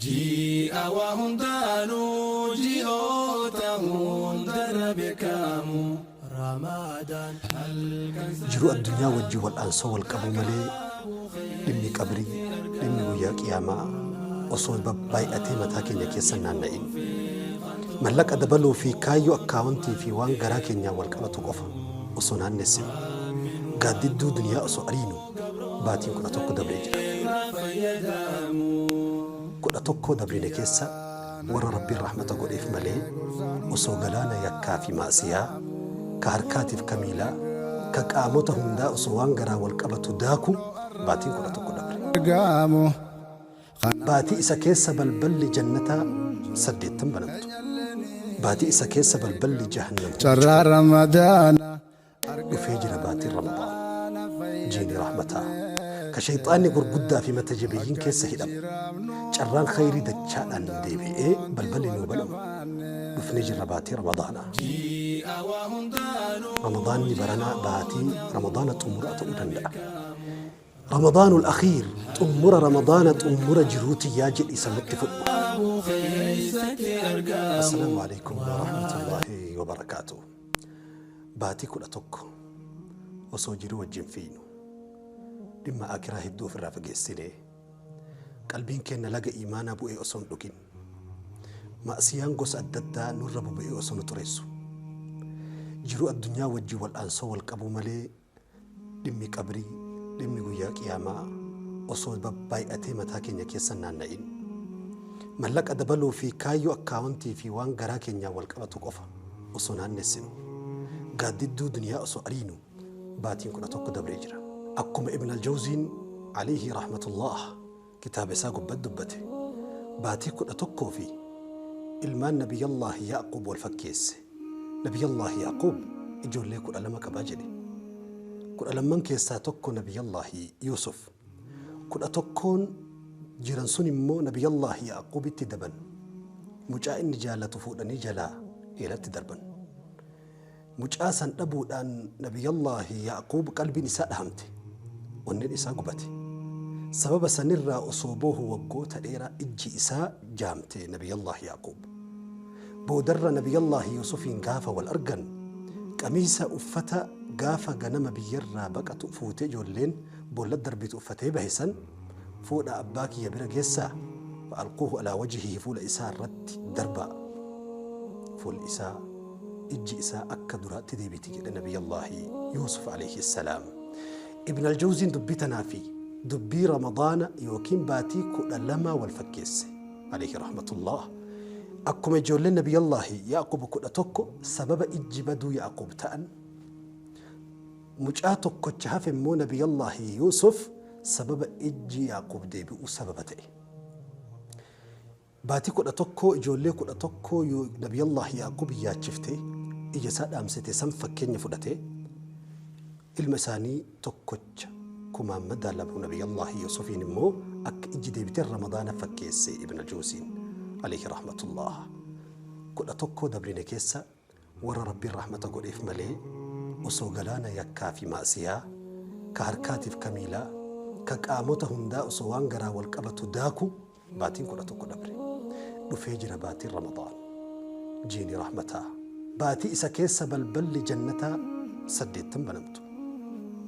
Ji'a waa hundaanuu ji'oota hundarra beekamu Ramadaan halkan. Jiruu addunyaa wajjin wal'aansoo wal qabuu malee dhimmi qabrii, dhimmi guyyaa qiyaamaa osoo babbaay'atee mataa keenya keessa hin naanna'in. Mallaqa dabaluu fi kaayyoo akkaawontii fi waan garaa keenyaan wal qabatu qofa osoo naannessinu, gaaddidduu duniyaa osoo ariinu baatiin 11 dabree jira. 11 dabrine keessa warra Rabbiin rahmata godheef malee osoo galaana yakkaa fi ma'siyaa ka harkaatiif ka miilaa, ka qaamota hundaa osoo waan garaa wal qabatu daaku baatiin 11 dabre. Baatii isa keessa balballi jannataa saddeettan banamtu. Baatii isa keessa balballi jahannam hundi cufamu. Dhufee jira baatiin Ramadaan. Jiini rahmataa. Ka shayxaanni gurguddaa fi mata jabeeyyiin keessa hidhamu. Carraan khayrii dachaadhaan deebi'ee balballi nuu banamu. Dhufnee jirra baatii Ramadaanaa. Ramadaanni baranaa baatii Ramadaana xumuraa ta'uu danda'a. Ramadaanul akhiir xummura Ramadaana xummura jiruu tiyyaa jedhi sammutti fudhu. Assalaamu alaikum warahmatullaahi wabarakaatuh. Baatii 11 osoo jiruu wajjin fiiynu dhimma aakiraa hedduu ofirraa fageessinee qalbiin keenna laga iimaanaa bu'ee osoo hin dhugin ma'siyaan gosa adda addaa nurra boba'ee osoo nu xureessu jiruu addunyaa wajjin wal'aansoo wal qabuu malee dhimmi qabrii, dhimmi guyyaa qiyaamaa osoo babbaay'atee mataa keenya keessa hin naanna'in. Mallaqa dabaluu fi kaayyoo akkaawontii fi waan garaa keenyaan wal qabatu qofa osoo naannessinu, gaaddidduu duniyaa osoo ariinu baatiin 11 dabree jira. Akkuma Ibn Al-Jawziin alayhi rahmatullaah kitaaba isaa gubbat dubbate, baatii 11 fi ilmaan Nabiyyallaahi Ya'quub wal fakkeesse. Nabiyyallaahi Ya'quub ijoollee 12 qaba jedhe. Kudha lamman keessaa tokko Nabiyyallaahi Yuusuf. 11n jiran sun immoo Nabiyyallaahi Ya'quubitti daban. Mucaa inni jaalatu fuudhanii jalaa eelatti darban. Mucaa san dhabuudhaan Nabiyyallaahi Ya'quub qalbiin isaa dhahamte. Onneen isaa gubate. Sababa sanirraa osoo boohu waggoota dheeraa ijji isaa jaamte Nabiyyallaahi Ya'quub. Boodarra Nabiyyallaahi Yuusufiin gaafa wal argan qamiisa uffata gaafa ganama biyyarraa baqatu fuutee ijoolleen boolla darbitu uffatee bahe san fuudhaa abbaa kiyya bira geessaa fa'alquuhu alaa wajhihi fuula isaa irratti darbaa fuulli isaa ijji isaa akka duraatti deebiti jedhe Nabiyyallaahi Yuusuf alayhi salaam. Ibn Aljawziin dubbii tanaa fi dubbii Ramadaana yookiin baatii 12 wal fakkeesse alayhi rahmatullah. Akkuma ijoolleen Nabiyyallaahi Ya'quub 11 sababa ijji baduu Ya'quub ta'an, mucaa tokkocha hafe immoo Nabiyyallaahi Yuusuf sababa ijji Ya'quub deebi'uu sababa ta'e. Baatii 11 ijoollee 11 Nabiyyallaahi Ya'quub yaachiftee ija isaa dhaamsite san fakkeenya fudhatee ilma isaanii tokkocha kumaan madaalamu Nabiyyallaahi Yuusufiin immoo akka ijji deebitee Ramadaana fakkeesse Ibn Aljawziin alayhi rahmatullah. 11 dabrine keessa warra Rabbiin rahmata godheef malee osoo galaana yakkaa fi ma'siyaa ka harkaatiif ka miilaa ka qaamota hundaa osoo waan garaa wal qabatu daaku baatiin 11 dabre. Dhufee jira baatiin Ramadaan. Jiini rahmataa. Baatii isa keessa balballi jannataa saddeettan banamtu.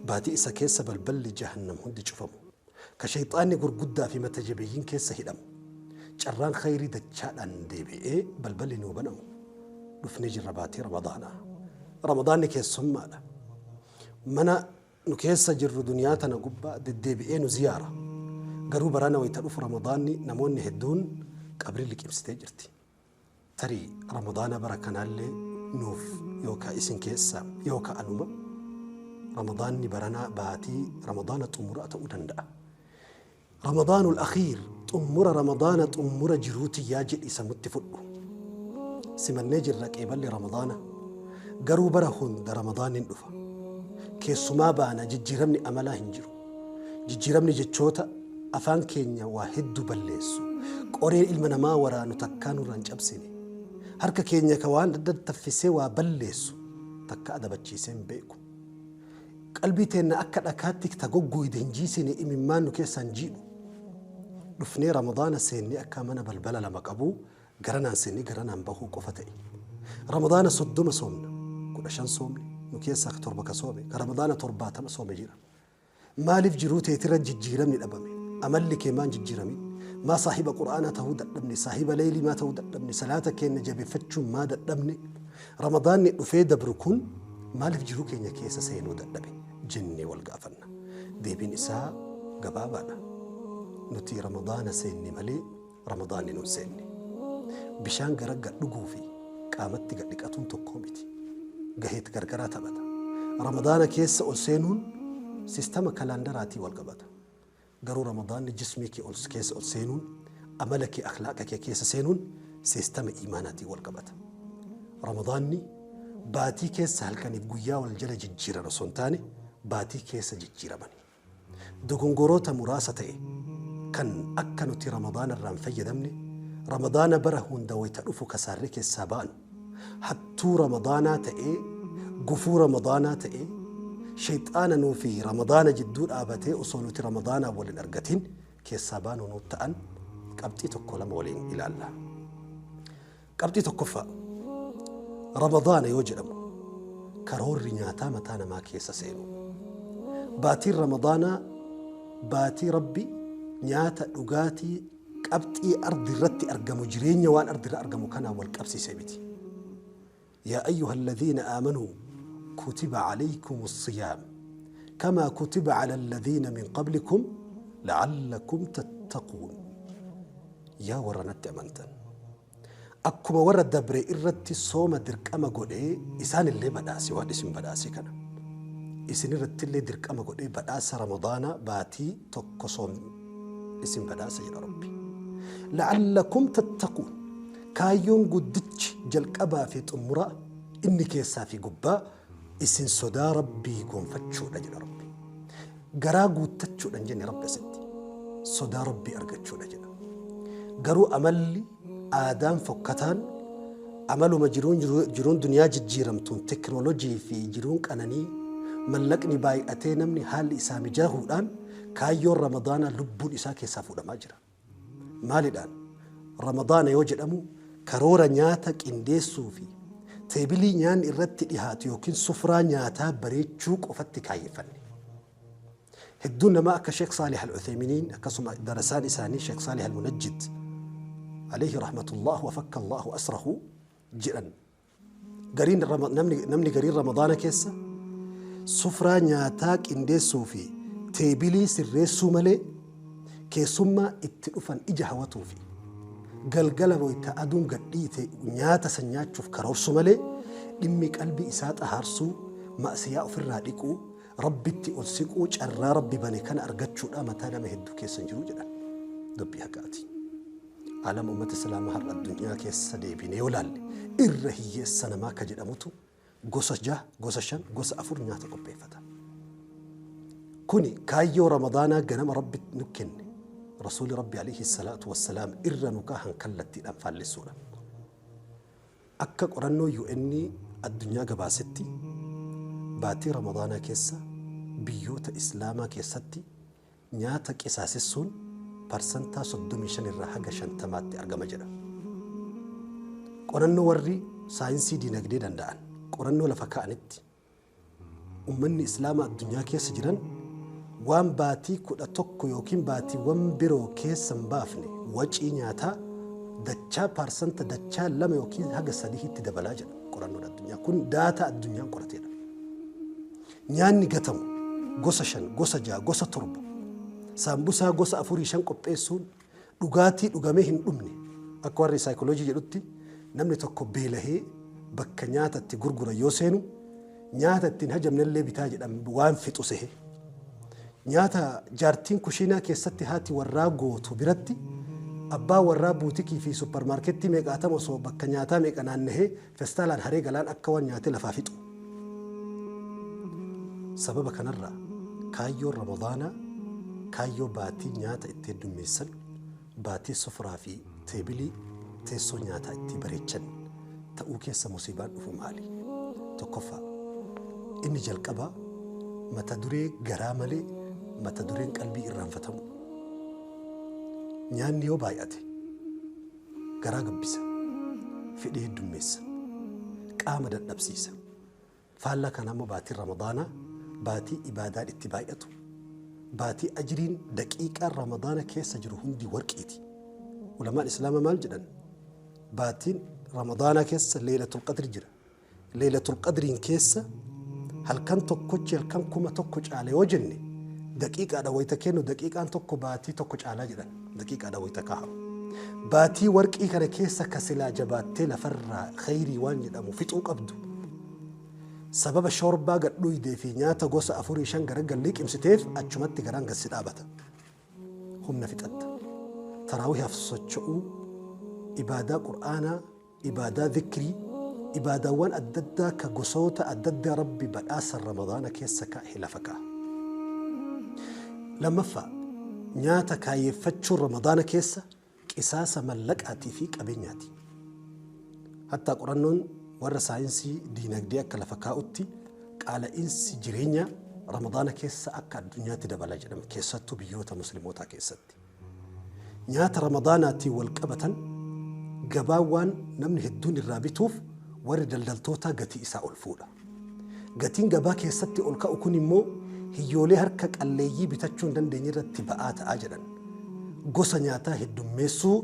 Baatii isa keessa balballi jahannam hundi cufamu. Ka shayxaanni gurguddaa fi mata jabeeyyiin keessa hidhamu. Carraan khayrii dachaadhaan deebi'ee balballi nuu banamu. Dhufnee jirra baatii Ramadaanaa. Ramadaanni keessummaadha. Mana nu keessa jirru duniyaa tana gubbaa deddeebi'ee nu ziyaara. Garuu barana wayita dhufu Ramadaanni namoonni hedduun qabrii liqimsitee jirti. Tarii Ramadaana bara kanaallee nuuf yookaa isin keessaa yookaa anuma Ramadaanni baranaa baatii Ramadaana xumuraa ta'uu danda'a. Ramadaanul akhiir xummura Ramadaana xummura jiruu tiyyaa jedhi sammutti fudhu. Simannee jirra qeeballi Ramadaana. Garuu bara hunda Ramadaanni hin dhufa. Keessumaa baana jijjiiramni amalaa hin jiru. Jijjiiramni jechoota afaan keenya waa hedduu balleessu. Qoreen ilma namaa waraanu takkaa nurraa hin cabsine. Harka keenya ka waan adda taffisee waa balleessu takka adabachiisee hin beeku. Qalbii teenna akka dhakaatti ta goggoyde hin jiisine imimmaan nu keessaa hin jiidhu. Dhufnee Ramadaana seennee akka mana balbala lama qabu garanaan seennee garanaan bahuu qofa ta'e. Ramadaana 30 soomna, 15 soomne, nu keessaa 7 ka soome, ka Ramadaana 70 soome jira. Maaliif jiruu teetirra jijjiiramni dhabame? Amalli kee maan jijjiiramin? Maa saahiba Qur'aanaa ta'uu dadhabne? Saahiba leeylii maa ta'uu dadhabne? Salaata keenya jabeeffachuun maa dadhabne? Ramadaanni dhufee dabru kun maaliif jiruu keenya keessa seenuu dadhabe? Jennee wal gaafanna. Deebiin isaa gabaabaadha. Nuti Ramadaana seenne malee Ramadaanni nun seenne. Bishaan gara gad dhuguu fi qaamatti gad dhiqatuun tokkoo miti. Gaheet gargaraa taphata. Ramadaana keessa ol seenuun sistama kalaandaraatii wal qabata. Garuu Ramadaanni jismii kee ol keessa ol seenuun, amala kee akhlaaqa kee keessa seenuun sistama iimaanaatii wal qabata. Ramadaanni baatii keessa halkaniif guyyaa wal jala jijjiiran osoo hin taane baatii keessa jijjiiramani. Dogongoroota muraasa ta'e kan akka nuti Ramadaana irraa hin fayyadamne, Ramadaana bara hunda wayita dhufu kasaarree keessaa ba'anu, hattuu Ramadaanaa ta'ee, gufuu Ramadaanaa ta'ee, shayxaana nuu fi Ramadaana jidduu dhaabatee osoo nuti Ramadaanaa waliin argatin keessaa baanu nuu ta'an qabxii tokko lama waliin ilaalla. Qabxii tokkoffaa, Ramadaana yoo jedhamu karoorri nyaataa mataa namaa keessa seenu. Baatiin Ramadaanaa baatii Rabbi nyaata dhugaatii qabxii ardi irratti argamu jireenya waan ardi irra argamu kanaan wal qabsiise miti. Yaa ayyuha alladhiina aamanuu kutiba alaykum as-siyaam kama kutiba ala alladhiina min qablikum la'allakum tattaquun. Yaa warra natti amantan, akkuma warra dabre irratti sooma dirqama godhee isaan illee badhaase waan isin badhaase kana isin irratti illee dirqama godhee badhaasa Ramadaana baatii tokko soom isin badhaasa jedha Rabbi. La'allakum tattaquun. Kaayyoon guddichi jalqabaa fi xumuraa inni keessaa fi gubbaa isin sodaa Rabbii gonfachuudha jedha Rabbi. Garaa guuttachuudha hin jenne Rabbi asitti. Sodaa Rabbii argachuudha jedha. Garuu amalli aadaan fokkataan amaluma jiruun duniyaa jijjiiramtuun teknoolojii fi jiruun qananii mallaqni baay'atee namni haalli isaa mijaahuudhaan kaayyoon Ramadaanaa lubbuun isaa keessaa fuudhamaa jira. Maalidhaan? Ramadaana yoo jedhamu karoora nyaata qindeessuu fi teebilii nyaanni irratti dhihaatu yookiin sufraa nyaataa bareechuu qofatti kaayyeffanne. Hedduun namaa akka Sheekh Saalih Al-Uthayminain akkasuma darasaan isaanii Sheekh Saalih Al-Munajjid alayhi rahmatullah wa fakka Allahu asrahu jedhan. Gariin namni gariin Ramadaana keessa sufraa nyaataa qindeessuu fi teebilii sirreessuu malee keessummaa itti dhufan ija hawatuu fi galgala wayita aduun gadhiite nyaata san nyaachuuf karoorsu malee dhimmi qalbii isaa xahaarsuu, ma'siyaa ofirraa dhiquu, Rabbitti ol siquu, carraa Rabbi bane kana argachuudhaa mataa nama hedduu keessa hin jiru jedhan. Dubbii haqaati. Alama uummata Islaamaa har'a addunyaa keessa deebinee yoo laalle irra hiyyeessa namaa ka jedhamutu gosa 6, gosa 5, gosa 4 nyaata qopheeffata. Kuni kaayyoo Ramadaanaa ganama Rabbi nu kenne Rasuulli Rabbi alayhi salaatu wassalaam irra nu kaahan kallattiidhaan faallessuudha. Akka qorannoo UN addunyaa gabaasetti baatii Ramadaanaa keessa biyyoota Islaamaa keessatti nyaata qisaasessuun parsantaa 35 irraa haga 50tti argama jedha. Qorannoo warri saayinsii dinagdee danda'an qorannoo lafa kaa'anitti ummanni Islaamaa addunyaa keessa jiran waan baatii 11 yookiin baatiiwwan biroo keessa hin baafne wacii nyaataa dachaa parsanta dachaa 2 yookiin haga 3tti dabalaa jedha qorannoon addunyaa. Kun daataa addunyaan qorateedha. Nyaanni gatamu gosa 5, gosa 6, gosa 7, saambusaa gosa 4 5 qopheessuun dhugaatii dhugamee hin dhumne akka warri saayikooloojii jedhutti namni tokko beelahee bakka nyaata itti gurguran yoo seenu nyaata ittiin hajamnellee bitaa jedhan waan fixu sehe. Nyaata jaartiin kushiinaa keessatti haati warraa gootu biratti abbaa warraa buutikii fi supparmaarkettii meeqaatama osoo bakka nyaataa meeqa naannahee festaalaan haree galaan akka waan nyaatee lafaa fixu. Sababa kanarraa kaayyoon Ramadaanaa kaayyoo baatii nyaata itti heddummeessan, baatii sufraa fi teebilii teessoo nyaataa itti bareechan ta'uu keessa musiibaan dhufu maali? Tokkoffaa, inni jalqabaa mata duree garaa malee mata dureen qalbii irraanfatamu. Nyaanni yoo baay'ate garaa gabbisa, fedhii heddummeessa, qaama dadhabsiisa. Faallaa kana immoo baatiin Ramadaanaa baatii ibaadaan itti baay'atu, baatii ajriin daqiiqaan Ramadaana keessa jiru hundi warqiiti. Ulamaan Islaamaa maal jedhan? Baatiin Ramadaanaa keessa Leelatul Qadr jira. Leelatul Qadriin keessa halkan tokkochi halkan 1000 caala yoo jenne, daqiiqaadha wayita kennu daqiiqaan tokko baatii tokko caalaa jedhan, daqiiqaadha wayita kaa'amu. Baatii warqii kana keessa ka silaa jabaattee lafarraa khayrii waan jedhamu fixuu qabdu, sababa shoorbaa gadhuuydee fi nyaata gosa 4 5 garagallee qimsiteef achumatti garaan gad si dhaabata. Humna fixatta. Taraawihaaf socho'uu, ibaadaa Qur'aanaa, ibaadaa dhikrii, ibaadaawwan adda addaa ka gosoota adda addaa Rabbi badhaasa Ramadaana keessa kaa'e lafa kaa'a. Lammaffaa, nyaata kaayyeeffachuun Ramadaana keessa qisaasa mallaqaatii fi qabeenyaati. Hattaa qorannoon warra saayinsii diinagdee akka lafa kaa'utti, qaala'iinsi jireenyaa Ramadaana keessa akka addunyaatti dabala jedhama, keessattuu biyyoota muslimootaa keessatti. Nyaata Ramadaanaatiin wal qabatan gabaa waan namni hedduun irraa bituuf, warri daldaltootaa gatii isaa ol fuudha. Gatiin gabaa keessatti ol ka'u kun immoo hiyyoolee harka qalleeyyii bitachuu hin dandeenye irratti ba'aa ta'aa jedhan. Gosa nyaataa heddummeessuu,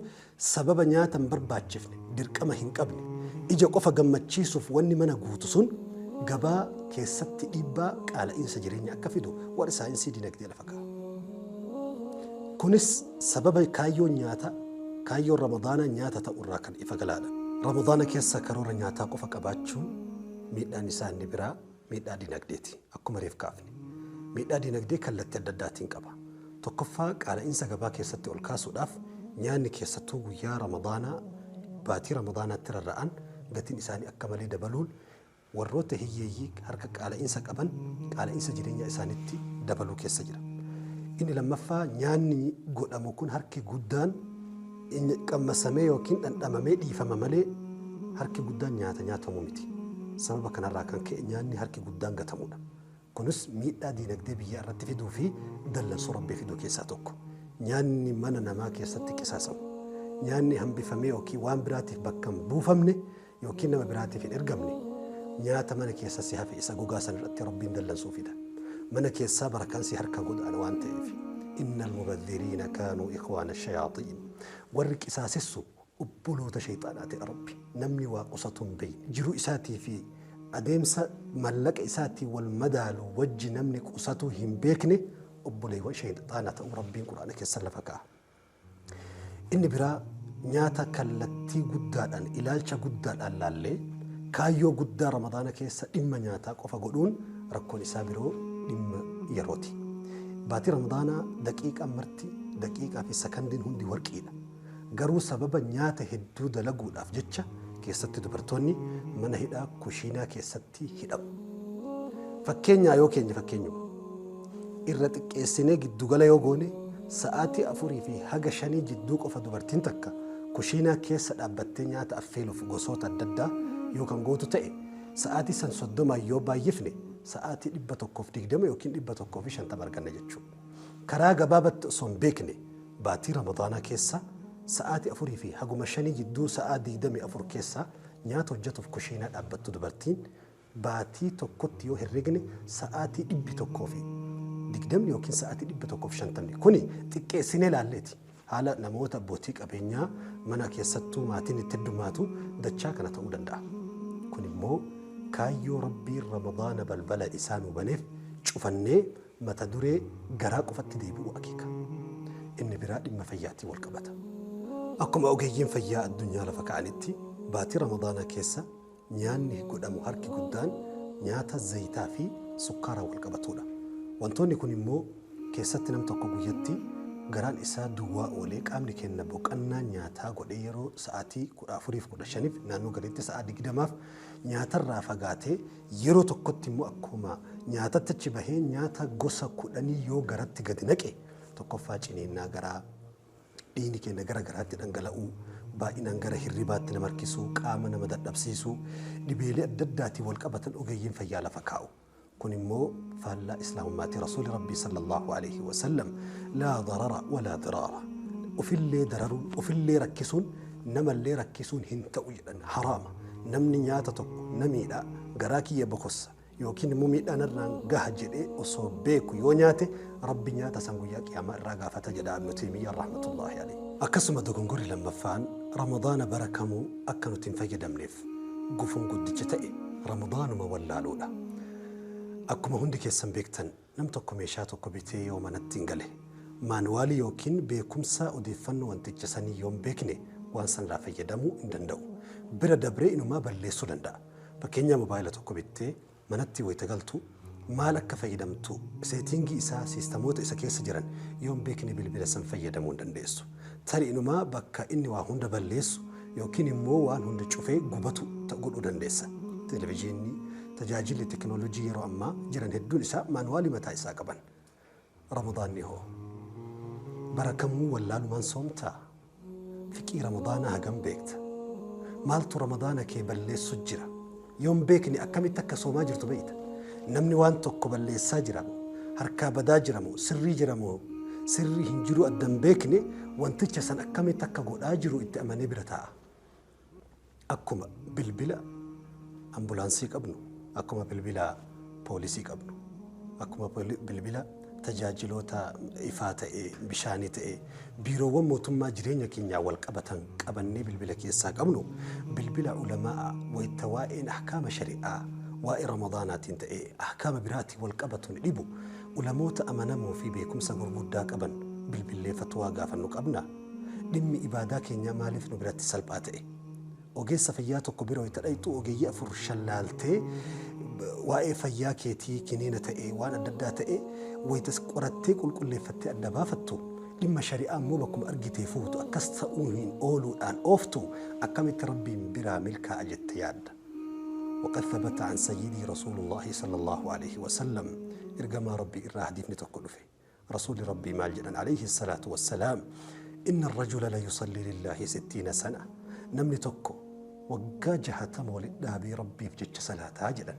sababa nyaata hin barbaachifne, dirqama hin qabne, ija qofa gammachiisuuf wanni mana guutu sun gabaa keessatti dhiibbaa qaala'iinsa jireenya akka fidu warri saayinsii dinagdee lafa kaa'a. Kunis sababa kaayyoon nyaata, kaayyoon Ramadaanaa nyaata ta'u irraa kan ifa galaadha. Ramadaana keessa karoora nyaataa qofa qabaachuun miidhaan isaa inni biraa miidhaa dinagdeeti. Akkuma reef kaafne. Miidhaa dinagdee kallattii adda addaatiin qaba. Tokkoffaa, qaala'iinsa gabaa keessatti ol kaasuudhaaf nyaanni keessattuu guyyaa Ramadaanaa, baatii Ramadaanaatti rarra'an gatiin isaanii akka malee dabaluun warroota hiyyeeyyii harka qaala'iinsa qaban qaala'iinsa jireenya isaanitti dabaluu keessa jira. Inni lammaffaa, nyaanni godhamu kun harki guddaan qammasamee yookiin dhandhamamee dhiifama malee harki guddaan nyaata nyaatamu miti. Sababa kanarraa kan ka'e nyaanni harki guddaan gatamudha. Kunis miidhaa diinagdee biyyaa irratti fiduu fi dallansuu Rabbii fiduu keessaa tokko. Nyaanni mana namaa keessatti qisaasamu, nyaanni hambifamee yookiin waan biraatiif bakka hin buufamne yookiin nama biraatiif hin ergamne, nyaata mana keessa si hafe isa gogaa san irratti Rabbiin dallansuu fida. Mana keessaa barakaan si harka godhaana waan ta'eef. Innal mubadhiriina kaanuu ikhwaana shayaaxiin. Warri qisaasessu obboloota shayxaanaati Rabbi. Namni waa qusatu hin beekne, jiruu isaatii fi adeemsa mallaqa isaatii wal madaalu wajji namni qusatu hin beekne obboleewwan shayxaanaa ta'uu Rabbiin Quraana keessa lafa kaa'a. Inni biraa, nyaata kallattii guddaadhaan, ilaalcha guddaadhaan laallee kaayyoo guddaa Ramadaana keessa dhimma nyaataa qofa godhuun rakkoon isaa biroo dhimma yerooti. Baatii Ramadaanaa daqiiqaan marti, daqiiqaa fi sakandiin hundi warqiidha. Garuu sababa nyaata hedduu dalaguudhaaf jecha keessatti dubartoonni mana hidhaa kushiinaa keessatti hidhamu. Fakkeenyaa yoo keenya fakkeenyuma irra xiqqeessinee giddugala yoo goone, sa'aatii 4 fi haga 5 jidduu qofa dubartiin takka kushiinaa keessa dhaabbattee nyaata affeeluuf gosoota adda addaa yoo kan gootu ta'e, sa'aatii san 30n yoo baay'ifne sa'aatii 120 yookiin 150 arganna jechuudha. Karaa gabaabatti osoo hin beekne baatii Ramadaanaa keessa sa'aatii 4 fi haguma 5 jidduu sa'aa 24 keessa nyaata hojjetuuf kushiinaa dhaabbattu dubartiin baatii tokkotti yoo herregne sa'aatii 120 yookiin sa'aatii 150. Kuni xiqqeessinee laalleeti. Haala namoota abbootii qabeenyaa mana keessattuu maatiin itti heddummaatu dachaa kana ta'uu danda'a. Kun immoo kaayyoo Rabbiin Ramadaana balbala isaa nu baneef cufannee mata duree garaa qofatti deebi'uu akeeka. Inni biraa dhimma fayyaatiin wal qabata. Akkuma ogeeyyiin fayyaa addunyaa lafa ka'anitti, baatii Ramadaanaa keessa nyaanni godhamu harki guddaan nyaata zayitaa fi sukkaaraan wal qabatudha. Wantoonni kun immoo keessatti nam tokko guyyatti garaan isaa duwwaa oolee, qaamni keenya boqannaa nyaataa godhee yeroo sa'aatii 14f 15f naannoo gaditti sa'aa 20f nyaatarraa fagaatee, yeroo tokkotti immoo akkuma nyaatatti achi bahee nyaata gosa 10 yoo garatti gadi naqe, tokkoffaa ciniinnaa garaa, dhiigni keenya gara garaatti dhangala'uu, baay'inaan gara hirribaatti nama harkisuu, qaama nama dadhabsiisuu, dhibeelee adda addaatiin wal qabatan ogeeyyiin fayyaa lafa kaa'u. Kun immoo faallaa Islaamummaati. Rasuuli Rabbii sallallahu alaihi wasallam laa darara walaa diraara. Ofillee dararuun, ofillee rakkisuun, namallee rakkisuun hin ta'u jedhan, haraama. Namni nyaata tokko na miidhaa, garaa kiyya bokossa yookiin immoo miidhaan irraan gaha jedhee osoo beeku yoo nyaate, Rabbi nyaata san guyyaa qiyaamaa irraa gaafata jedha Ibnu Taymiyyaan rahmatullaahi alayhi. Akkasuma dogongorri lammaffaan Ramadaana bara kamuu akka nuti hin fayyadamneef gufuun guddicha ta'e Ramadaanuma wallaaluudha. Akkuma hundi keessan beektan, nam tokko meeshaa tokko bitee yoo manatti hin gale, maanuwaalii yookiin beekumsa odeeffannoo wanticha sanii yoo hin beekne waan sanirraa fayyadamuu hin danda'u. Bira dabree inumaa balleessuu danda'a. Fakkeenyaa, mobaayila tokko bittee manatti wayita galtu, maal akka fayyadamtu, seetiingii isaa, siistamoota isa keessa jiran yoo hin beekne bilbila san fayyadamuu hin dandeessu. Tarii inumaa bakka inni waa hunda balleessu yookiin immoo waan hunda cufee gubatu godhuu dandeessa. Televezyiinii, tajaajilli teknoolojii yeroo ammaa jiran hedduun isaa maanuwaalii mataa isaa qaban. Ramadaanni hoo? Bara kamuu wallaalumaan soomtaa? Fiqii Ramadaanaa hagam beekta? Maaltu Ramadaana kee balleessu jira? Yoo hin beekne akkamitti akka soomaa jirtu beekta? Namni waan tokko balleessaa jira moo, harkaa badaa jira moo, sirrii jira moo sirrii hin jiru adda hin beekne, wanticha san akkamitti akka godhaa jiru itti amanee bira taa'a? Akkuma bilbila ambulaansii qabnu, akkuma bilbila poolisii qabnu, akkuma bilbila tajaajiloota ifaa ta'e, bishaanii ta'e, biiroowwan mootummaa jireenya keenyaa wal qabatan qabannee bilbila keessaa qabnu, bilbila ulamaa wayita waa'een ahkaama shari'aa, waa'ee Ramadaanaatiin ta'e ahkaama biraatiin wal qabatu ni dhibu, ulamoota amanamoo fi beekumsa gurguddaa qaban bilbillee fatwaa gaafannu qabna. Dhimmi ibaadaa keenyaa maaliif nu biratti salphaa ta'e? Ogeessa fayyaa tokko bira wayita dhayxu, ogeeyyii afur shallaaltee waa'ee fayyaa keetii kiniina ta'e, waan adda addaa ta'e wayita qorattee qulqulleeffattee adda baafattu, dhimma shari'aa immoo bakkuma argitee fuutu, akkas ta'uu hin ooluudhaan ooftu, akkamitti Rabbiin biraa milkaa'a jette yaadda? وقد ثبت عن سيدي رسول الله صلى الله عليه وسلم، إرجما ربي إرى حديث تقول فيه رسول ربي مال جدا عليه الصلاة والسلام: إن الرجل ليصلي لله 60 سنة، namni tokko waggaa 60 walitti dhaabee Rabbiif jecha salaataa jedhan.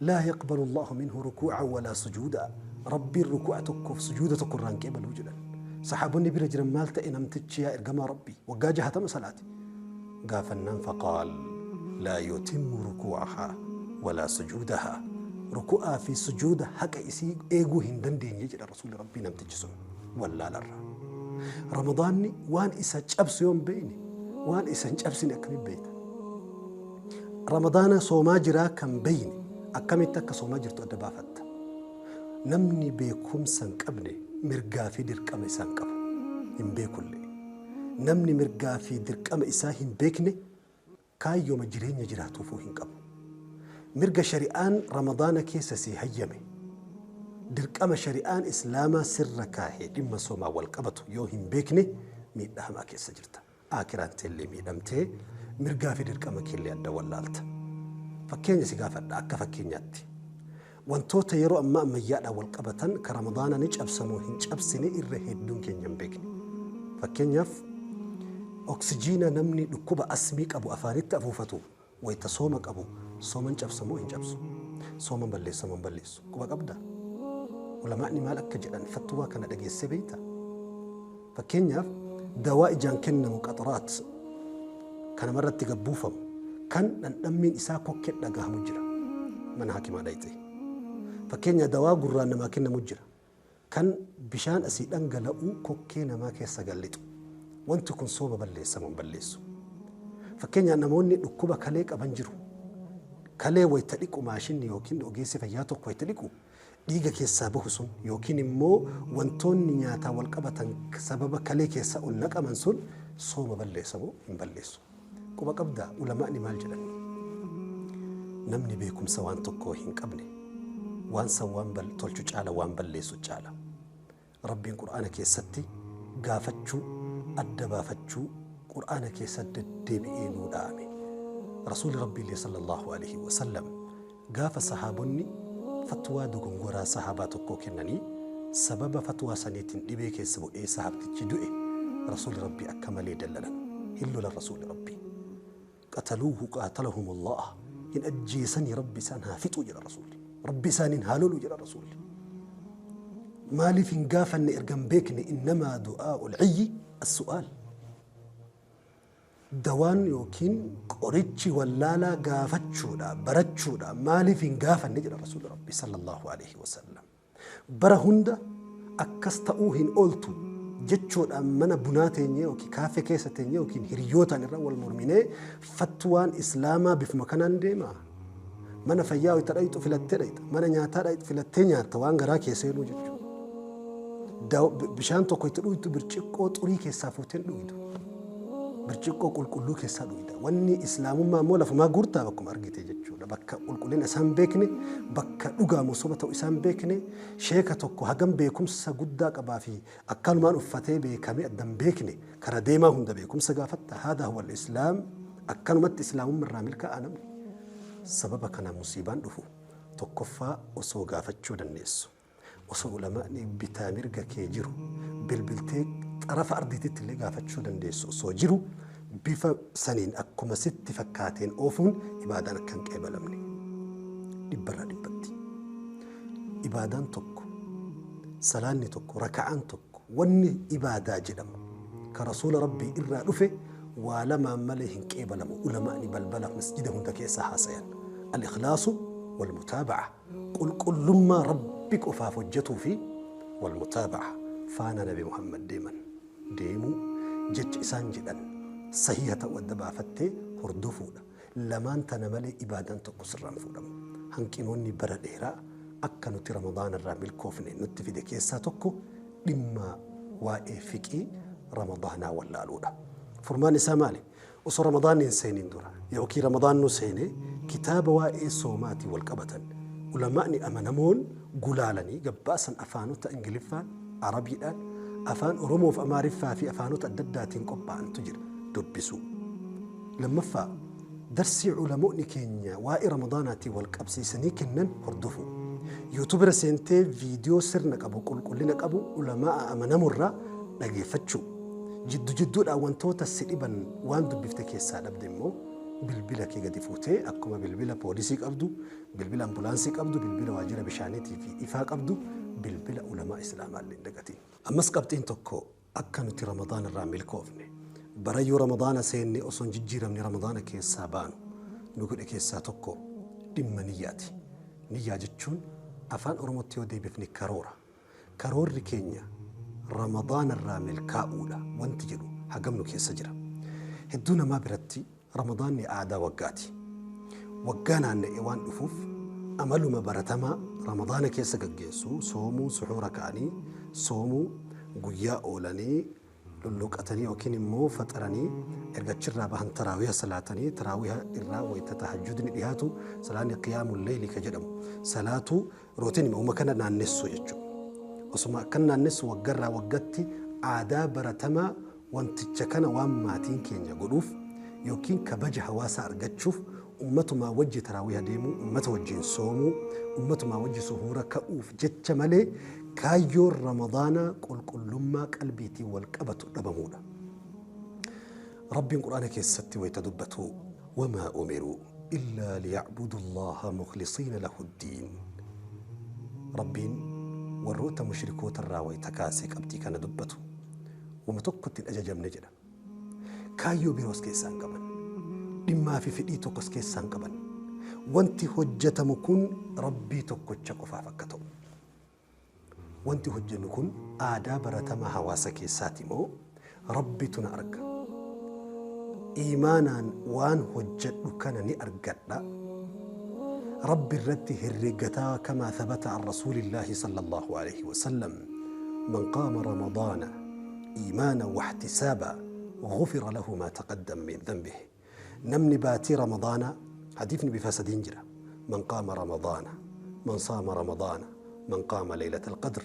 لا يقبل الله منه ركوعا ولا سجودا، Rabbiin rukuu'a tokkoof sujuuda tokko irraa hin qeebaluu jedhan. Saxaabonni bira jiran, maal ta'e namtichi yaa ergamaa Rabbii, waggaa 60 salaate? Gaafannaan فقال لا يتم ركوعها ولا سجودها، ruku'aa fi sujuuda haqa isii eeguu hin dandeenye jedha rasuulli Rabbii namtichi sun wallaalarra. Ramadaanni waan isa cabsu yoo hin beekne, waan isa hin cabsine akkamitti beekta? Ramadaana soomaa jiraa kan beekne akkamitti akka soomaa jirtu adda baafatta? Namni beekumsa hin qabne mirgaa fi dirqama isaa hin qabu. Hin beekullee. Namni mirgaa fi dirqama isaa hin beekne kaayyooma jireenya jiraatuufuu hin qabu. Mirga shari'aan Ramadaana keessa si hayyame, dirqama shari'aan Islaamaa sirra kaahee dhimma soomaa wal qabatu yoo hin beekne miidhaa hamaa keessa jirta. Akiraan teellee miidhamtee mirgaa fi dirqama keellee adda wallaalta. Fakkeenya si gaafadha, akka fakkeenyaatti. Wantoota yeroo ammaa ammayyaadhaan wal qabatan ka Ramadaana ni cabsamoo hin cabsine irra hedduun keenya hin beekne. Fakkeenyaaf, oksijiina namni dhukkuba asmii qabu afaanitti afuufatu wayita sooma qabu sooman cabsamoo hin cabsu? Sooman balleessamoo hin balleessu? Quba qabdaa? Ulamaa'ni maal akka jedhan fatwaa kana dhageessee beektaa? Fakkeenyaaf, dawaa ijaan kennamu, qaxaraat kan namarratti gabbuufamu, kan dhandhammiin isaa kokkee dhagahamu jira. Mana hakimaa dhayxee. Fakkeenya, dawaa gurraan namaa kennamu jira. Kan bishaan asii dhangala'u kokkee namaa keessa gallixu. Wanti kun sooma balleessa moo hin balleessu? Fakkeenya, namoonni dhukkuba kalee qaban jiru. Kalee wayita dhiqu maashinni yookiin ogeessi fayyaa tokko wayita dhiqu dhiiga keessaa bahu sun yookiin immoo wantoonni nyaataa wal qabatan sababa kalee keessa ol naqaman sun sooma balleessa moo hin balleessu? Quba qabdaa, ulamaa'ni maal jedhan? Namni beekumsa waan tokkoo hin qabne waan san waan tolchu caala waan balleessu caala. Rabbiin Qur'aana keessatti gaafachuu, adda baafachuu Qur'aana keessatti deddeebi'ee nuu dhaame. Rasuulli Rabbiillee sallallahu alaihi wasallam gaafa sahaabonni fatwaa dogongoraa sahaabaa tokkoo kennanii sababa fatwaa saniitiin dhibee keessa bu'ee sahaabtichi du'e, Rasuulli Rabbii akka malee dallalan. Hin lolan Rasuulli Rabbii. قتلوه قاتلهم الله, hin ajjeesanii, Rabbi isaan haa fixuu jedha Rasuulli. Rabbi isaaniin haa lolu jedha Rasuulli. Maaliif hin gaafanne erga hin beekne? Innamaa du'aa'ul ciyyi as-su'aal. Dawaan yookiin qorichi wallaalaa gaafachuudha, barachuudha. Maaliif hin gaafanne jedha Rasuulli Rabbi sallallahu alaihi wasallam. Bara hunda akkas ta'uu hin ooltu jechuudhaan mana bunaa teenyee yookiin kaafee keessa teenyee yookiin hiriyootaan irra wal morminee fatwaan islaamaa bifuma kanaan deema. Mana fayyaa wayita dhayxu filattee dhayxa. Mana nyaataa dhayxu filattee nyaatta waan garaa kee seenuu jechuudha. Bishaan tokko itti dhuytu birciqqoo xurii keessaa fuuteen dhuydu. Birciqqoo qulqulluu keessaa dhuyda. Wanni islaamummaa immoo lafumaa guurtaa bakkuma argite jechuudha. Bakka qulqullina isaan beekne, bakka dhugaamu soba ta'u isaan beekne, sheeka tokko hagam beekumsa guddaa qabaa fi akkanumaan uffatee beekamee addan beekne kara deemaa hunda beekumsa gaafatta. Haadha huwa islaam, akkanumatti islaamummaa irraa milkaa'a namni. Sababa kana musiibaan dhufu tokkoffaa osoo gaafachuu dandeessu. Osoo ulamaani bitaa mirga kee jiru bilbiltee xarafa ardiititti illee gaafachuu dandeessu osoo jiru bifa saniin akkuma sitti fakkaateen oofuun ibaadaan akka hin qeebalamne. Dhibbarraa dhibbatti. Ibaadaan tokko, salaanni tokko, raka'aan tokko, wanni ibaadaa jedhamu ka rasuula rabbii irraa dhufe waa lamaan malee hin qeebalamu. Ulamaani balbala masjida hunda keessa haasayan. Al-ikhlaasu wal mutaaba'a. Qulqullummaa rabbi qofaaf hojjetuu fi wal mutaaba'a. Faana Nabi Muhammad deeman deemuu, jecha isaan jedhan sahiha ta'uu adda baafattee hordofuudha. Lamaan tana malee ibaadaan tokko sirraan fuudhamu. Hanqinoonni bara dheeraa akka nuti Ramadaana irraa milkoofne nutti fide keessaa tokko dhimma waa'ee fiqii Ramadaanaa wallaaluudha. Furmaan isaa maali? Osoo Ramadaanni hin seeniin dura yookiin Ramadaan nu seene kitaaba waa'ee soomaatiin wal qabatan ulamaa'ni amanamoon gulaalanii gabbaasan afaanota Ingiliffaan, Arabiidhaan, afaan Oromoof Amaariffaa fi afaanota adda addaatiin qophaa'antu jira dubbisuu. Lammaffaa, darsii ulamoonni keenya waa'ee Ramadaanaatiin wal qabsiisanii kennan hordofuu. YouTube irra seentee viidiyoo sirna qabu, qulqullina qabu ulamaa'a amanamurraa dhageeffachuu. Jiddu jidduudhaan wantoota si dhiban waan dubbifte keessaa dhabde immoo bilbila kee gadi fuutee akkuma bilbila poolisii qabdu, bilbila ambulaansii qabdu, bilbila waajjira bishaaniitii fi ifaa qabdu, bilbila ulamaa islaamaa illee hin dagatiin. Ammas qabxiin tokko akka nuti Ramadaana irraa milkoofne, barayyuu Ramadaana seenne osoo hin jijjiiramne Ramadaana keessaa baanu nu godhe keessaa tokko dhimma niyyaati. Niyyaa jechuun afaan Oromootti yoo deebifne karoora. Karoorri keenya Ramadaana irraa milkaa'uudha wanti jedhu hagam nu keessa jira. Hedduu namaa biratti Ramadaanni aadaa waggaati. Waggaa naanna'ee waan dhufuuf amaluma baratamaa Ramadaana keessa gaggeessu, soomuu, suxuura ka'anii soomuu, guyyaa oolanii lulluqatanii yookiin immoo faxaranii erga achirraa bahan taraawiha salaatanii, taraawiha irraa wayita tahajjudni dhiyaatu salaanni qiyaamul leyli ka jedhamu salaatu rootiin uuma kana naannessuu jechuudha. Osuma akkan naannessu waggarraa waggatti aadaa baratamaa wanticha kana waan maatiin keenya godhuuf yookiin kabaja hawaasaa argachuuf ummatumaa wajji taraawiha deemuu, ummata wajjin soomuu, ummatumaa wajji suhuura ka'uuf jecha malee kaayyoon Ramadaanaa qulqullummaa qalbiitiin wal qabatu dhabamuudha. Rabbiin Qur'aana keessatti wayita dubbatu wamaa umiruu illaa liya'budu Allaha mukhlisiina lahu ddiin. Rabbiin warroota mushrikoota irraa wayita kaasee qabxii kana dubbatu wama tokkotti hin ajajamne jedha. Kaayyoo biroos keessaa hin qaban. Dhimmaa fi fedhii tokkos keessaa hin qaban. Wanti hojjetamu kun Rabbii tokkocha qofaaf akka ta'u. Wanti hojjennu kun aadaa baratamaa hawaasa keessaati moo Rabbitu na arga. Iimaanaan waan hojjedhu kana ni argadha. Rabbi irratti herreeggataa kamaa thabata an rasuulillaahi sallallahu alaihi wasallam man qaama ramadaana iimaana wahtisaaba غفر له ما تقدم من ذنبه. Namni baatii Ramadaana, hadiifni bifa sadiin jira. Man qaama Ramadaana, man saama Ramadaana, man qaama Laylatal Qadr,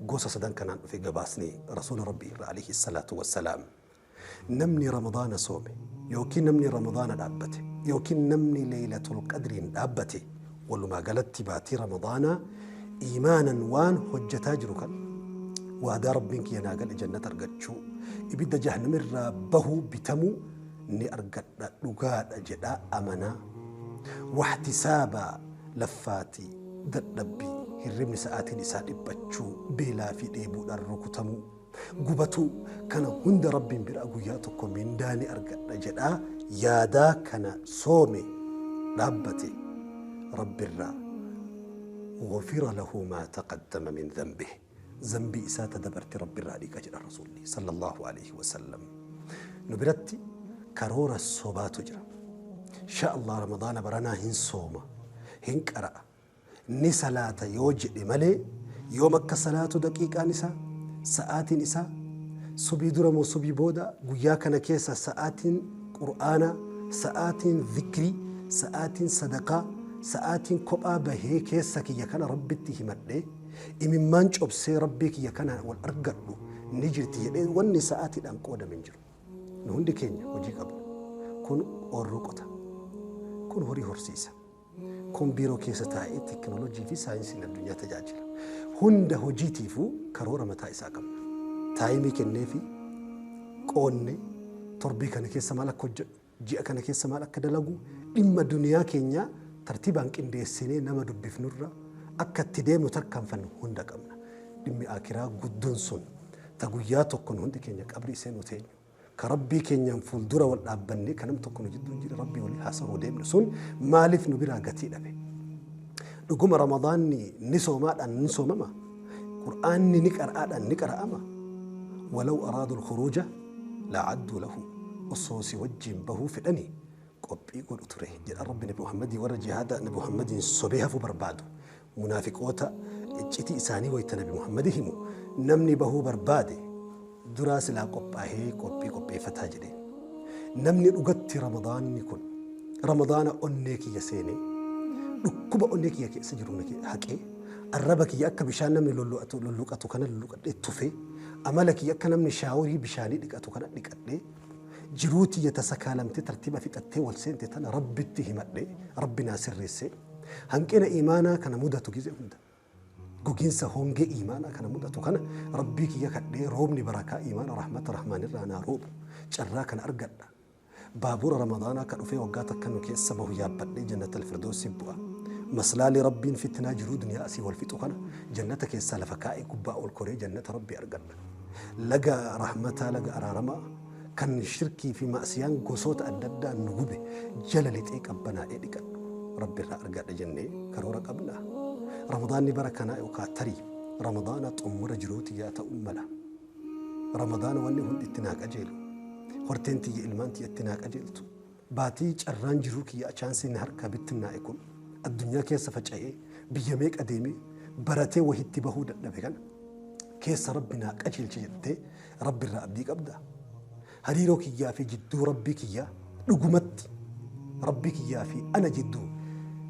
gosa sadan kanaan dhufe gabaasni Rasuula Rabbii irraa alayhi salaatu wassalaam. Namni Ramadaana soome yookiin namni Ramadaana dhaabbate yookiin namni Laylatul Qadriin dhaabbate walumaa galatti baatii Ramadaanaa iimaanan waan hojjetaa jiru kan waadaa Rabbiin kiyya naa gale jannata argachuu, ibidda jahannam irraa bahuu bitamuu ni argadha dhugaadha jedhaa amanaa. Wahtisaabaa laffaatii, dadhabbii, Hirribni sa'aatiin isaa dhiphachuu, beelaa fi dheebuudhaan rukutamuu, gubatuu kana hunda Rabbiin biraa guyyaa tokko mindaa ni argadha jedhaa yaadaa kana soome dhaabbate Rabbirraa غفر له ما تقدم من ذنبه ذنبي إساء تدبرت رب الراديك أجل الرسول صلى الله عليه وسلم. نبرتي كرور الصوبات جرى إن شاء الله رمضان برنا هن صومة هن قرأ ni salaata yoo jedhe malee yoom akka salaatu daqiiqaan isaa sa'aatiin isaa subii dura moo subii booda guyyaa kana keessa sa'aatiin qur'aanaa sa'aatiin zikrii sa'aatiin sadaqaa sa'aatiin kophaa bahee keessa kiyya kana Rabbitti himadhee imimmaan cobsee Rabbii kiyya kana wal argadhu ni jirti jedhee wanni sa'aatiidhaan qoodame hin jiru. Nu hundi keenya hojii qabna. Kun oorruu qota. Kun horii horsiisa. Kun biiroo keessa taa'ee teekinooloojii fi saayinsiin addunyaa tajaajila. Hunda hojiitiifuu karoora mataa isaa qabna. Taayimii kennee fi qoonne torbii kana keessa maal akka hojjedhu, ji'a kana keessa maal akka dalagu, dhimma duniyaa keenyaa tartiibaan qindeessinee nama dubbifnurra akka itti deemnu tarkaanfannu hunda qabna. Dhimmi akiraa guddoon sun ta guyyaa tokko nu hundi keenya qabrii seenuu teenyu. Ka Rabbii keenyaan fuuldura wal dhaabbannee ka nam tokko nu jidduu hin jirre Rabbii walii haasa'uu deemnu sun maaliif nu biraa gatii dhabe? Dhuguma Ramadaanni ni soomaadhaan ni soomama? Qur'aanni ni qara'aadhaan ni qara'ama? Walaw araadu al-khuruuja la'adduu lahu osoo si wajjin bahuu fedhanii qophii godhu ture jedha Rabbi Nabi Muhammadii warra jihaada Nabi Muhammadiin sobee hafuu barbaadu. Munaafiqoota iccitii isaanii wayita Nabi Muhammadi himu namni bahuu barbaade duraa silaa qophaa'ee qophii qopheeffataa jedheen. Namni dhugatti Ramadaanni kun Ramadaana onnee kiyya seenee dhukkuba onnee kiyya keessa jiru haqee arraba kiyya akka bishaan namni lolluqatu kana lolluqadhee tufee amala kiyya akka namni shaaworii bishaanii dhiqatu kana dhiqadhee jiruu tiyya tasakaalamtee tartiiba fixattee wal seente tana Rabbitti himadhee Rabbi naa sirreessee hanqina imaanaa kana mudatu gizee hunda gogiinsa hongee imaanaa kana mudatu kana Rabbii kiyya kadhee roobni barakaa imaana rahmata rahmaanirraa naa roobu carraa kana argadha. Baabura Ramadaanaa ka dhufee waggaa takka nu keessa bahu yaabbadhee jannata alfirdoosi bu'a. Maslaalee Rabbiin fitnaa jiruu duniyaa asii wal fixu kana jannata keessaa lafa kaa'ee gubbaa ol koree jannata Rabbii argadha. Laga rahmataa laga araaramaa kan shirkii fi ma'siyaan gosoota adda addaa nu gube jala lixee qabbanaa'ee dhiqadhu Rabbi irraa argadha jennee karoora qabna. Ramadaanni bara kanaa yookaan tarii Ramadaana xumura jiruuti yaa ta'uu mala. Ramadaana wanni hundi itti naa qajeelu. Horteen tiyya ilmaan tiyya itti naa qajeeltu. Baatii carraan jiruu kiyya chaansiin harka bittinnaa'e kun addunyaa keessa faca'ee biyya meeqa deemee baratee wahitti bahuu dadhabe kana keessa Rabbi naa qajeelche jettee Rabbi irraa abdii qabda. Hariiroo kiyyaa fi jidduu Rabbii kiyyaa dhugumatti Rabbii kiyyaa fi ana jidduu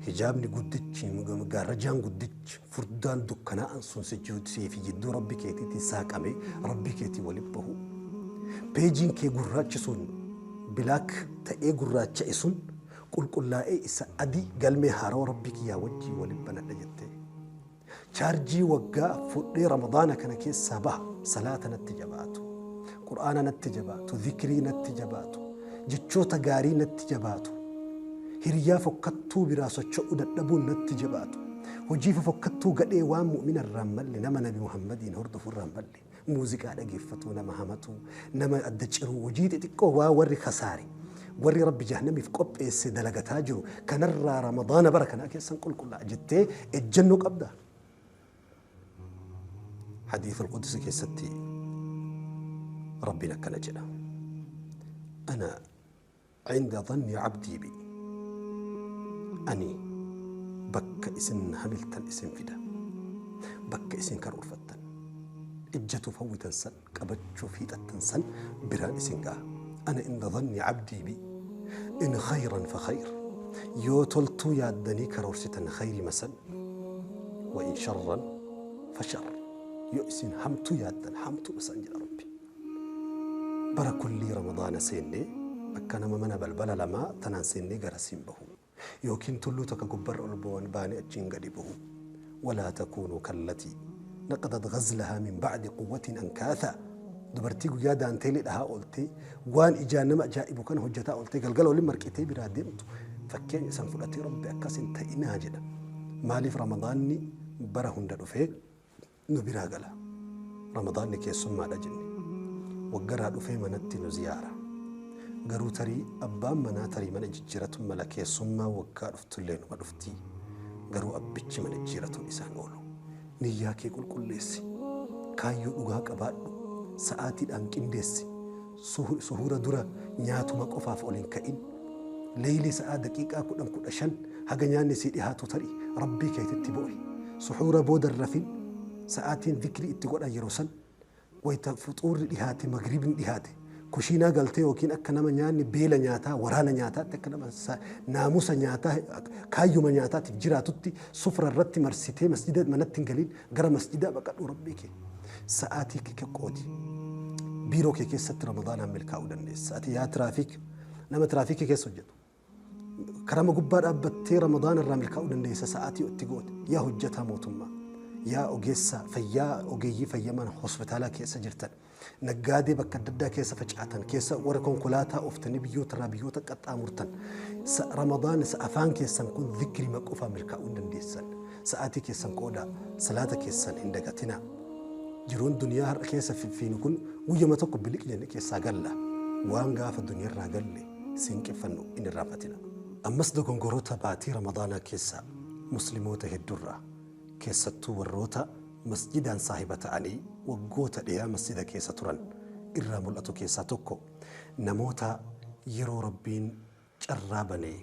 hijaabni guddichi gaarrajaan guddichi furdaan dukkanaa'an sun sii fi jidduu Rabbi keetiitiin saaqamee Rabbii keetii waliin bahu. Peejiin kee gurraachi sun bilaak ta'ee gurraacha'e sun qulqullaa'ee isa adii galmee haarawaa Rabbii kiyyaa wajjin waliin banadha jettee. Chaarjii waggaa fudhee Ramadaana kana keessaa baha salaata natti jabaatu, qur'aana natti jabaatu, zikrii natti jabaatu, jechoota gaarii natti jabaatu, hiriyaa fokkattuu biraa socho'uu dadhabuun natti jabaatu, hojii fokkattuu gadhee waan mu'mina irraa hin malle nama Nabi Muhammadiin hordofu irraa hin malle muuziqaa dhageeffatu, nama hamatu, nama adda ciruu, hojii xixiqqoo waa warri kasaare warri Rabbi jahannamiif qopheesse dalagataa jiru kanarraa Ramadaana bara kanaa keessan qulqullaa'a jettee ejjennoo qabda. حديث القدس كيستي ربنا كان جدا أنا عند ظن عبدي بي أني بك إسن هملتن إسن فدا بك إسن كرور فتن إجتو فوتن سن كبتشو فيتن سن بران إسن قا أنا عند ظن عبدي بي إن خيرا فخير يو تلتو يادني كرور ستن خير مسن وإن شرا فشر يؤسن همتو يادن همتو مسن ربي برا كل رمضان سيني أكنا منا بلبلا لما تنان سيني جرسين به يوكين تلو تكجبر البوان باني أتشين به ولا تكونوا كالتي نقضت غزلها من بعد قوة أنكاثا دبرتي قيادة أنتي لها قلتي وان إجانا ما جائب كان هجتا قلتي قال لما ركيتي برادمت فكين سنفلتي ربي أكاس انتئنا جدا مالي في رمضاني Bara hunda dhufee nu biraa gala. Ramadaanni keessummaadha jenne. Waggaraa dhufee manatti nu ziyaara. Garuu tarii abbaan manaa tarii mana jijjiiratu mala, keessummaa waggaa dhuftullee numa dhuftii. Garuu abbichi mana jijjiiratuun isaan oolu. Niyyaa kee qulqulleessi. Kaayyoo dhugaa qabaadhu. Sa'aatiidhaan qindeessi. Suhuura dura nyaatuma qofaaf ol hin ka'in. Leeyli sa'aa daqiiqaa 10 15 haga nyaanni sii dhihaatu tarii rabbii keetitti bo'e. Suhuura booda hin rafin. Sa'aatiin dhikrii itti godhan yeroo san. Wayita fuxuurri dhihaate, magribni dhihaate, kushiinaa galtee yookiin akka nama nyaanni beela nyaataa, waraana nyaataatti, akka nama naamusa nyaataa, kaayyuma nyaataatiif jiraatutti sufra irratti marsitee masjida manatti hin galin, gara masjidaa baqadhu rabbii kee. Sa'aatii kee qoodi. Biiroo kee keessatti ramadaanaan milkaa'uu dandeessa. Ati yaa traffic, nama tiraafikii keessa hojjetu. Karama gubbaa dhaabbattee ramadaana irraa milkaa'uu dandeessa sa'aatii itti goote. Yaa hojjetaa mootummaa, yaa ogeessa fayyaa, ogeeyyii fayyaman hospitaalaa keessa jirtan, naggaadee bakka adda addaa keessa facaatan, keessa warra konkolaataa ooftanii biyyoota irraa biyyoota qaxxaamurtan. Ramadaan afaan keessan kun zikrima qofa milkaa'uu hin dandeessan. Sa'aatii keessan qoodaa, salaata keessan hin dagatinaa. Jiruun duniyaa har'a keessa fiffiinu kun guyyama tokko biliq jenne keessaa galla. Waan gaafa duniyaarraa galle siinqeffannu hin irraanfatina. Ammas dogongoroota baatii ramadaanaa keessa musliimoota hedduurraa, keessattuu warroota masjidaan saahiba ta'anii waggoota dheeraa masjida keessa turan irraa mul'atu keessaa tokko, namoota yeroo rabbiin carraa banee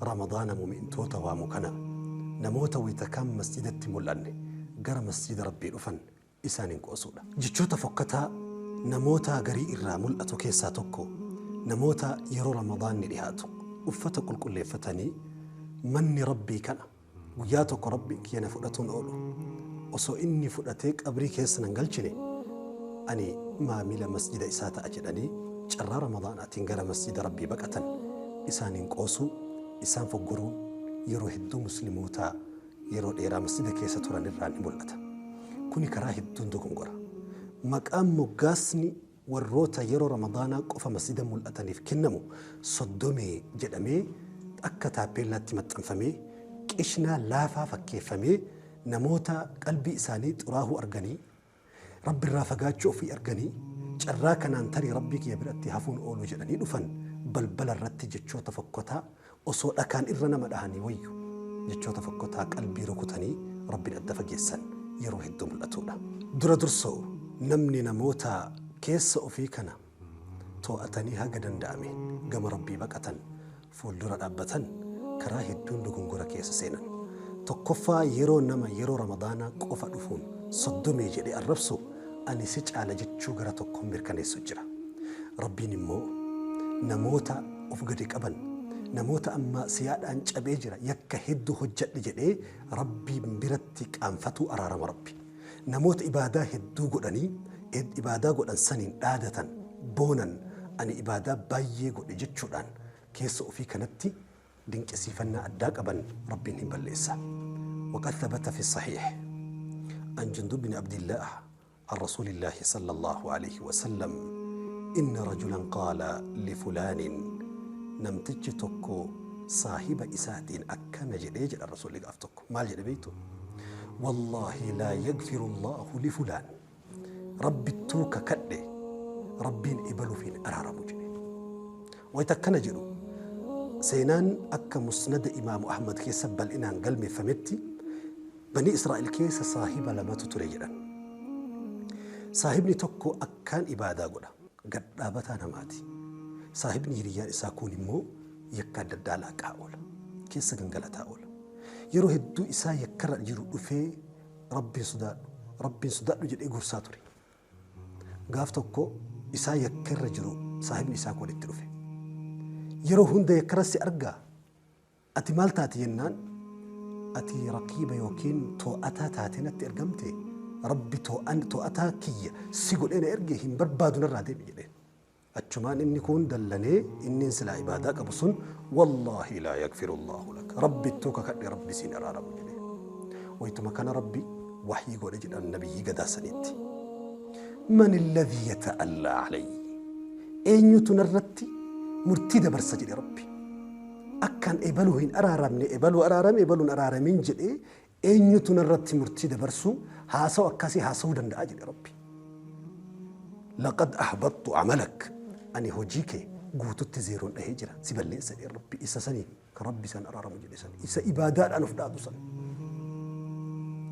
ramadaana mu'mintoota waamu kana namoota wayita kaan masjidatti mul'anne gara masjida rabbii dhufan isaaniin qoosuudha. Jechoota fokkataa namoota garii irraa mul'atu keessaa tokko, namoota yeroo ramadaanni dhihaatu uffata qulqulleeffatanii manni rabbii kana guyyaa tokko rabbiin kiyya na fudhatuun oolu, osoo inni fudhatee qabrii keessa nan galchine ani maamila masjida isaa ta'a jedhanii carraa ramadaanaatiin gara masjida rabbii baqatan isaaniin qoosuu, isaan foggoruun yeroo hedduu musliimoota yeroo dheeraa masjida keessa turan irraa ni mul'ata. Kuni karaa hedduun dogongora. Maqaan moggaasni warroota yeroo ramadaanaa qofa masjida mul'ataniif kennamu soddomee jedhamee akka taappeellaatti maxxanfamee qishnaa laafaa fakkeeffamee namoota qalbii isaanii xuraahuu arganii, rabbi irraa fagaachuu ofii arganii, carraa kanaan tarii rabbii kiyya biratti hafuun oolu jedhanii dhufan balbala irratti jechoota fokkotaa, osoo dhakaan irra nama dhahanii wayyu, jechoota fokkotaa qalbii rukutanii rabbiin adda fageessan yeroo hedduu mul'atudha. Dura dursoo namni namoota keessa ofii kana to'atanii haga danda'ame gama rabbii baqatan fuuldura dhaabbatan karaa hedduun dogongora keessa seenan. Tokkoffaa, yeroo nama yeroo ramadaanaa qofa dhufuun soddomee jedhee arrabsu ani si caala jechuu gara tokkoon mirkaneessu jira. Rabbiin immoo namoota of gadi qaban, namoota amma siyaadhaan cabee jira, yakka hedduu hojjedhe jedhee rabbiin biratti qaanfatuu araarama rabbi. Namoota ibaadaa hedduu godhanii ibaadaa godhan saniin dhaadatan, boonan, ani ibaadaa baay'ee godhe jechuudhaan keessa ofii kanatti dinqisiifannaa addaa qaban rabbiin hin balleessa. وقد ثبت في الصحيح عن جندب بن عبد الله عن رسول الله صلى الله عليه وسلم إن رجلا قال لفلان، namtichi tokko saahiba isaatiin akkana jedhee jedha rasuulli gaaf tokko. Maal jedhe beektu? والله لا يغفر الله لفلان، rabbittuu kakadhe rabbiin ebaluuf hin araaramu jedhe. Wayita akkana jedhu seenaan akka musnada imaamu Ahmad keessa bal'inaan galmeeffametti bani Israa'el keessa saahiba lamatu ture jedhan. Saahibni tokko akkaan ibaadaa godha, gadhaabataa namaati. Saahibni hiriyyaan isaa kun immoo yakka adda addaa laaqaa oola, keessa gangalataa oola. Yeroo hedduu isaa yakkarra jiru dhufee rabbiin sodaadhu, rabbiin sodaadhu jedhee gorsaa ture. Gaaf tokko isaa yakkarra jiru saahibni isaa kun itti dhufe. Yeroo hunda yakkarra si argaa, ati maal taate jennaan, ati raqiiba yookiin to'ataa taate natti ergamte, rabbi to'ataa kiyya si godhee na erge, hin barbaadu, narraa deemi jedheen. Achumaan inni kun dallanee, inni silaa ibaadaa qabu sun والله لا يغفر الله لك، rabbittuu kakadhe rabbi siin araaramu jedheen. Wayituma kana rabbi waxyii godhe jedhan nabiyyii gadaa saniitti. من الذي يتألى علي، eenyutu narratti murtii dabarsa jedhe rabbi. Akkaan ebaluu hin araaramne, ebaluu araarame, ebaluun araaramin jedhee Eenyutu narratti murtii dabarsuu haasawu akkasii haasawuu danda'a jedhe Rabbi. Laqad ahbattu amalak, ani hojii kee guututti zeeroon dhahee jira, si balleessa jedhe Rabbi. Isa sanii ka Rabbi san araaramu jedhe san, isa ibaadaadhaan of dhaadu san.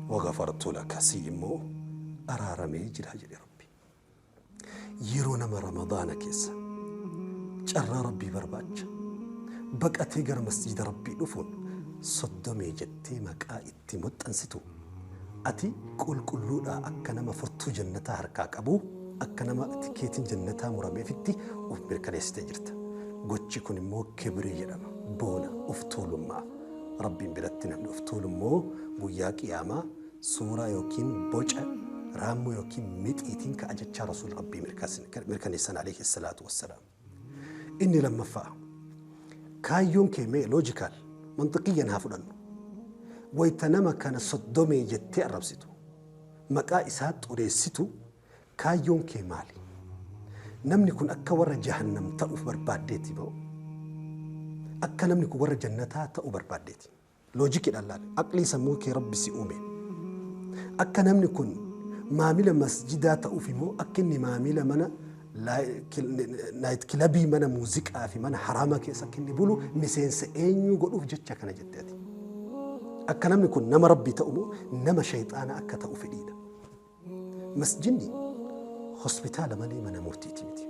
Wagafartu laka, si immoo araaramee jira jedhe Rabbi. Yeroo nama Ramadaana keessa carraa Rabbii barbaacha baqatee gara masjida Rabbii dhufuun soddomee jettee maqaa itti maxxansitu, ati qulqulluudhaa akka nama furtuu jannataa harkaa qabu, akka nama tikeetiin jannataa murameefitti of mirkaneessitee jirta. Gochi kun immoo kibrii jedhama, boona, of tuulummaa. Rabbiin biratti namni of tuulu immoo guyyaa qiyaamaa suuraa yookiin boca raammoo yookiin mixiitiin ka'a jechaa Rasuul Rabbii mirkaneessan alayhi salaatu wassalaam. Inni lammaffaa, kaayyoon kee mee logical manxiqiyyan haa fudhannu. Wayita nama kana soddomee jettee arrabsitu, maqaa isaa xureessitu, kaayyoon kee maali? Namni kun akka warra jahannam ta'uuf barbaaddeeti moo akka namni kun warra jannataa ta'uu barbaaddeeti? Loojikiidhaan laale, aqlii sammuu kee Rabbi si uume. Akka namni kun maamila masjidaa ta'uuf immoo akka inni maamila mana night club, mana muuziqaa fi mana haraamaa keessa akka inni bulu miseensa eenyu godhuuf jecha kana jettee ati? Akka namni kun nama Rabbii ta'u moo nama shayxaana akka ta'u fedhiidha? Masjidni hospitaala malee mana murtiiti miti.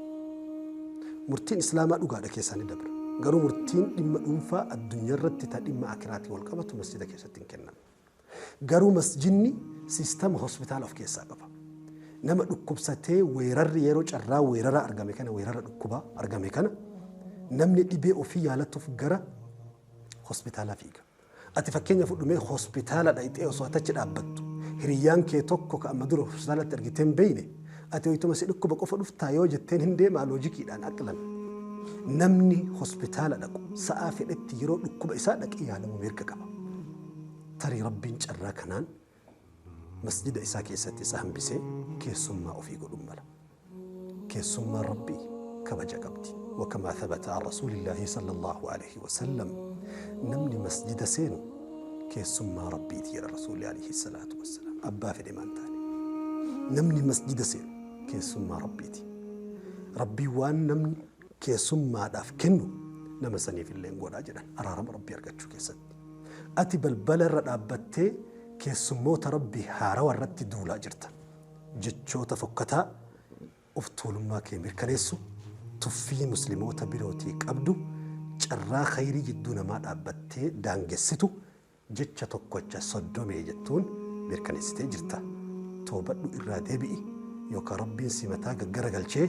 Murtiin Islaamaa dhugaadha keessaa ni dabra. Garuu murtiin dhimma dhuunfaa addunyaa irratti ta dhimma akiraatii wal qabatu masjida keessatti hin kennamu. Garuu masjidni siistama hospitaala of keessaa qaba. Nama dhukkubsatee weerarri yeroo carraa weerara argame kana, weerara dhukkubaa argame kana, namni dhibee ofii yaalatuuf gara hospitaalaa fiiga. Ati fakkeenya fudhumee hospitaala dhaqxee osoo atachi dhaabbattu, hiriyyaan kee tokko ka amma dura hospitaalatti argitee hin beeyne, ati wayituma si dhukkuba qofa dhuftaa yoo jetteen hin deemaa loojikiidhaan aqlan? Namni hospitaala dhaqu sa'aa fedhetti yeroo dhukkuba isaa dhaqee yaalamuu mirga qaba. Tarii Rabbiin carraa kanaan masjida isaa keessatti isa hambisee keessummaa ofii godhuun mala. Keessummaan Rabbii kabaja qabdi. Wakamaa thabata an Rasuulillaahi sallallahu alaihi wasallam, namni masjida seenu keessummaa Rabbiiti jedha Rasuulli alayhi salaatu wassalaam. Abbaa fedhe maan taane. Namni masjida seenu keessummaa Rabbiiti. Rabbii waan namni keessummaadhaaf kennu nama saniif illee godhaa jedhan araarama Rabbii argachuu keessatti. Ati balbala irra dhaabbattee keessummoota Rabbii haarawa irratti duulaa jirta. Jechoota fokkataa of tuulummaa kee mirkaneessu, tuffii musliimoota birootii qabdu, carraa khayrii jidduu namaa dhaabbattee daangessitu jecha tokkocha soddomee jettuun mirkaneessitee jirta. Toobadhu, irraa deebi'i, yookaan Rabbiin si mataa gaggara galchee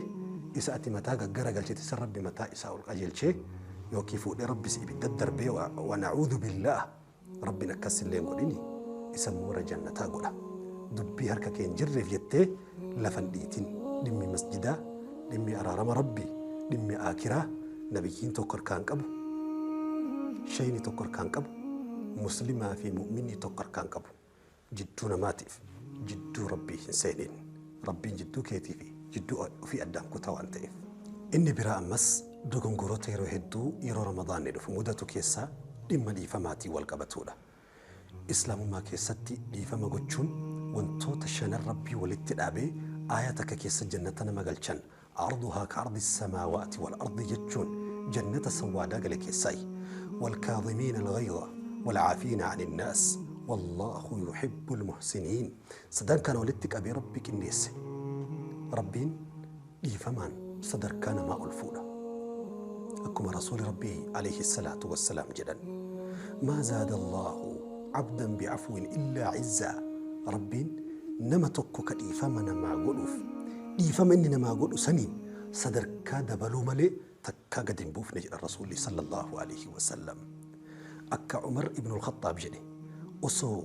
isa ati mataa gaggara galchite san Rabbi mataa isaa ol qajeelchee yookiin fuudhee Rabbi si ibidda darbee, wa na'uudhu billaah, Rabbiin akkas illee hin godhini, isa immoo warra jannataa godha. Dubbii harka kee hin jirreef jettee lafa hin dhiitin. Dhimmi masjidaa, dhimmi araarama Rabbii, dhimmi aakiraa nabiyyiin tokko harkaan qabu, shayni tokko harkaan qabu, muslimaa fi mu'minni tokko harkaan qabu. Jidduu namaatiif jidduu Rabbii hin seenin. Rabbiin jidduu keetii fi jidduu ofii addaan kutaa waan ta'eef. Inni biraa ammas dogongoroota yeroo hedduu yeroo Ramadaanni dhufu mudatu keessaa dhimma dhiifamaatiin wal qabatudha. Islaamummaa keessatti dhiifama gochuun wantoota shanan Rabbii walitti dhaabee aaya takka keessa jannata nama galchan, arduhaa ka ardi samaawaati wal ardi jechuun jannata san waadaa gale keessaayi. Walkaadhimiina alghayza walcaafiina ani innaas wallaahu yuhibbu almuhsiniin. Sadan kana walitti qabee Rabbi qindeesse. Rabbiin dhiifamaan sadarkaa namaa ol fuudha. Akkuma Rasuuli Rabbii alayhi salaatu wassalaam jedhan, maa zaada Allaahu abdan bi'afwin illaa izzaa. Rabbiin nama tokko ka dhiifama namaa godhuuf dhiifama inni namaa godhu saniin sadarkaa dabaluu malee takkaa gad hin buufne jedhan Rasuulli sallallahu alayhi wasallam. Akka Umar ibn al-Khattaab jedhe, osoo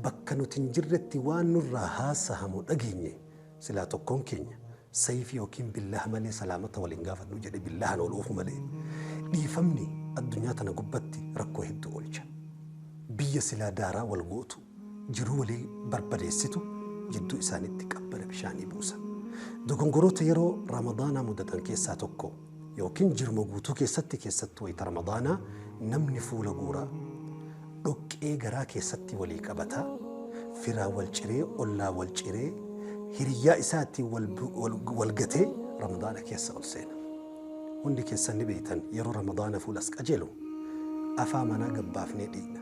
bakka nuti hin jirretti waan nurraa haasahamu dhageenye silaa tokkoon keenya sayfii yookiin billaha malee salaamata waliin gaafannu jedhe, billahan ol oofu malee. Dhiifamni addunyaa tana gubbatti rakkoo hedduu oolcha. Biyya silaa daaraa wal gootu, jiruu walii barbadeessitu jidduu isaanitti qabbana bishaanii buusa. Dogongoroota yeroo Ramadaanaa mudatan keessaa tokko, yookiin jiruma guutuu keessatti, keessattuu wayita Ramadaanaa namni fuula guuraa. Dhoqqee garaa keessatti walii qabataa, firaa wal ciree, ollaa wal ciree, hiriyyaa isaatiin wal gatee Ramadaana keessa ol seena. Hundi keessan ni beektan, yeroo Ramadaana fuulas qajeelu afaa manaa gabbaafnee dhiqna.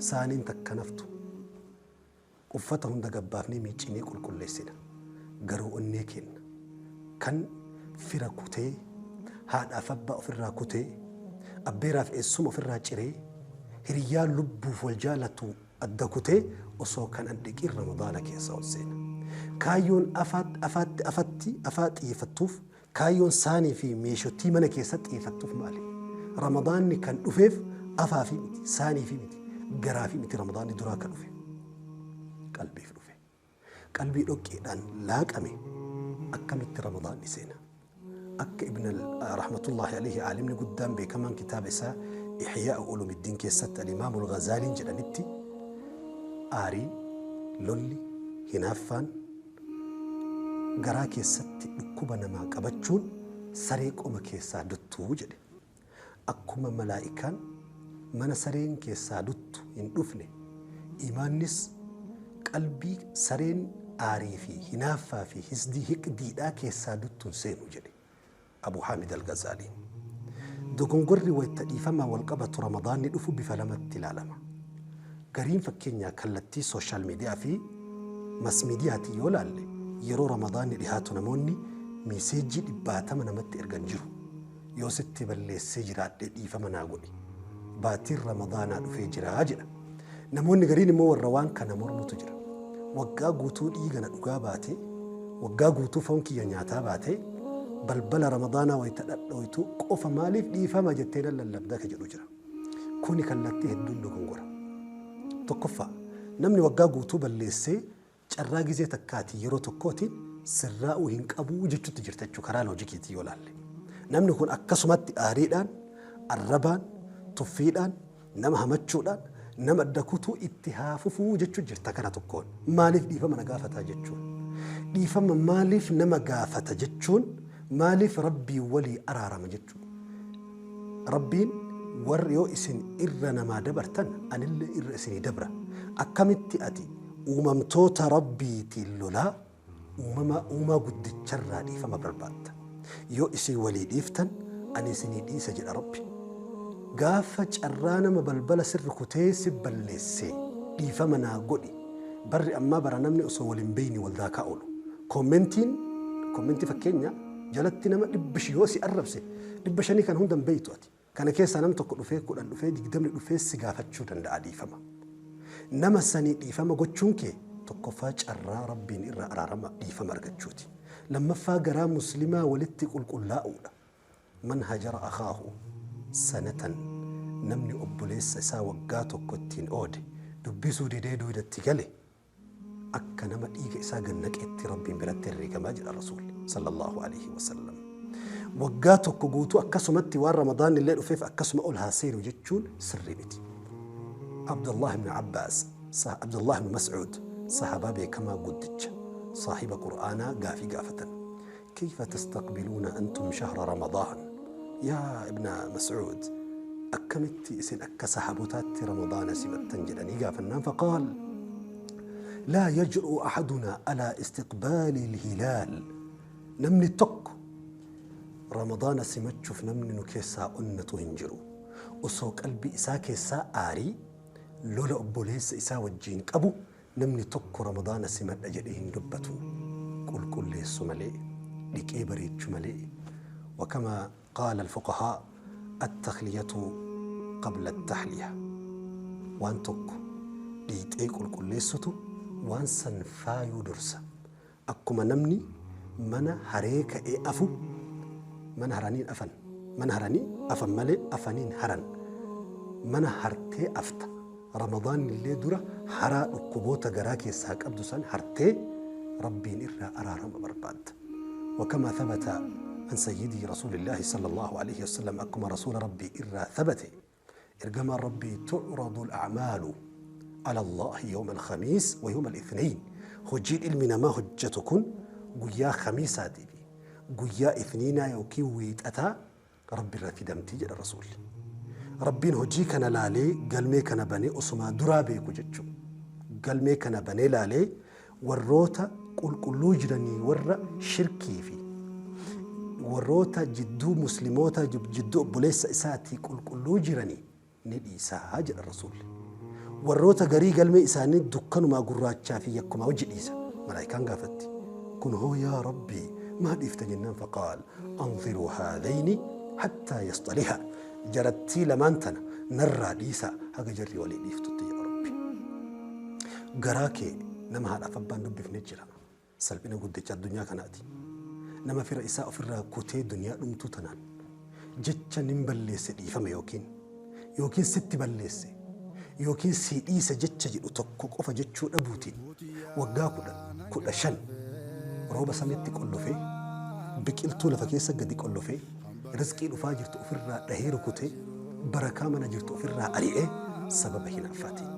Saaniin takka naftu uffata hunda gabbaafnee miiccinee qulqulleessina. Garuu onnee kenna kan fira kutee, haadhaaf abbaa ofirraa kutee, abbeeraaf eessuma ofirraa ciree, hiriyyaa lubbuuf wal jaalatu adda kutee osoo kan an dhiqin Ramadaana keessa ol seena. Kaayyoon afaatti afatti afaa xiyyeeffattuuf, kaayyoon saanii fi meeshotii mana keessatti xiyyeeffattuuf maali? Ramadaanni kan dhufeef afaa fi miti, saanii fi miti, garaa fi miti. Ramadaanni duraa kan dhufe qalbiif dhufe. Qalbii dhoqqeedhaan laaqame akkamitti Ramadaanni seena? Akka Ibn rahmatullahi alayhi, aalimni guddaan beekamaan, kitaaba isaa Ihyaa Ulumuddin keessatti Al-Imaam Al-Ghazaaliin jedhanitti, aariin, lolli, hinaaffaan, garaa keessatti dhukkuba namaa qabachuun saree qoma keessaa duttuu jedhe. Akkuma malaa'ikaan mana sareen keessaa duttu hin dhufne, imaannis qalbii sareen aarii fi hinaaffaa fi hisdii hiqdiidhaa keessaa duttu hin seenu jedhe Abu Hamid Al-Ghazaaliin. Dogongorri wayita dhiifamaa wal qabatu Ramadaanni dhufu bifa lamatti ilaalama. Gariin fakkeenyaa kallattii social media fi mass mediaatiin yoo laalle, yeroo Ramadaanni dhihaatu namoonni message dhibbaatama namatti ergan jiru. "Yoo sitti balleessee jiraadhee dhiifama naa godhi. Baatiin Ramadaanaa dhufee jiraa" jedha. Namoonni gariin immoo warra waan kana mormutu jira. "Waggaa guutuu dhiigana dhugaa baatee, waggaa guutuu foon kiyya nyaataa baatee, balbala Ramadaanaa wayita dhadhooytu qofa maaliif dhiifama jettee nan lallabdaa?" ka jedhu jira. Kuni kallattii hedduun dogongora. Tokkoffaa, namni waggaa guutuu balleessee carraa gizee takkaatii yeroo tokkootiin sirraa'uu hin qabuu jechuutti jirta jechuu karaa loojikiitii yoo laalle. Namni kun akkasumatti aariidhaan, arrabaan, tuffiidhaan, nama hamachuudhaan, nama adda kutuu itti haa fufuu jechuu jirta kara tokkoon. Maaliif dhiifama na gaafataa jechuun. Dhiifama maaliif nama gaafata jechuun maaliif Rabbii walii araarama jechuudha. Rabbiin warri yoo isin irra namaa dabartan anillee irra isinii dabra. Akkamitti ati uumamtoota Rabbiitiin lolaa uumama uumaa guddicharraa dhiifama barbaadda? "Yoo isin walii dhiiftan ani isinii dhiisa" jedha Rabbi. Gaafa carraa nama balbala sirri kutee si balleessee "dhiifama naa godhi", barri ammaa bara namni osoo waliin beeyni wal daakaa oolu. Commentii fakkeenya jalatti nama 500 yoo si arrabse, 500 kan hunda hin beeytu ati. Kana keessaa nam tokko dhufee, 10 dhufee, 20 dhufee si gaafachuu danda'a dhiifama. Nama sanii dhiifama gochuun kee tokkoffaa carraa Rabbiin irra araarama dhiifama argachuuti. Lammaffaa, garaa muslimaa walitti qulqullaa'uudha. من هجر أخاه سنة, namni obboleessa isaa waggaa tokko ittiin oode, dubbisuu didee duudatti gale, akka nama dhiiga isaa gannaqeetti Rabbiin biratti herreegamaa jedha Rasuulli صلى الله عليه وسلم. Waggaa tokko guutuu akkasumatti waan Ramadaan illee dhufeef akkasuma ol haa seenu jechuun sirrii miti. Abdullah ibn Abbaas, Abdullah ibn Mas'uud, sahabaa beekamaa guddicha, saahiba Qur'aanaa, gaafii gaafatan. "كيف تستقبلون أنتم شهر رمضان يا ابن مسعود؟ Akkamitti isin akka sahabotaatti Ramadaana simattan?" jedhanii gaafannaan, فقال: لا يجرؤ أحدنا على استقبال الهلال. Namni tokko Ramadaana simachuuf namni nu keessaa onnatu hin jiru. Osoo qalbii isaa keessaa aarii lola obboleessa isaa wajjiin qabu namni tokko Ramadaana simadha jedhee hin dubbatu. Qulqulleessu malee, dhiqee bareechu malee. وكما قال الفقهاء: التخلية قبل التحلية. Waan tokko dhiixee qulqulleessutu waan san faayuu dursa. Akkuma namni mana haree ka'ee afu, mana haraniin afan, mana haranii afan malee afaniin haran, mana hartee afta. Ramadaan illee dura haraa dhukkuboota garaa keessaa qabdu san hartee Rabbiin irraa araarama barbaadda. وكما ثبت عن سيدي رسول الله صلى الله عليه وسلم، أكما رسول ربي إرى ثبت، إرجما ربي: تعرض الأعمال على الله يوم الخميس ويوم الاثنين. Hojiin ilmi namaa hojjetu kun guyyaa khamiisaatii fi guyyaa ithniinaa yookiin wiixataa Rabbi irra fidamtii jedha Rasuulli. Rabbiin hojii kana laalee galmee kana banee osumaa duraa beeku jechuudha. Galmee kana banee laalee warroota qulqulluu jiranii warra shirkii fi warroota jidduu muslimoota jidduu obboleessa isaatii qulqulluu jiranii ni dhiisaa jedha Rasuulli. Warroota garii galmee isaanii dukkanumaa gurraachaa fi yakkumaa hojii dhiisa. Malaayikaan gaafatti. Kun hoo yaa Rabbii maa dhiifta jennaan faqaal anziruu haadhayni hattaa yastaliha. Jarattii lamaan tana narraa dhiisaa haga jarri walii dhiiftutti yaa Rabbi. Garaa kee nama haadhaaf abbaan dubbifne jira. Salphina guddicha addunyaa kanaati. Nama fira isaa ofirraa kutee duniyaa dhumtuu tanaan jecha nin balleesse dhiifame yookiin sitti balleesse yookiin sii dhiise jecha jedhu tokko qofa jechuu dhabuutiin waggaa 10, 15 rooba samitti qollofee biqiltuu lafa keessa gadi qollofee rizqii dhufaa jirtu ofirraa dhahee rukutee barakaa mana jirtu ofirraa ari'ee sababa hinaaffaatiin.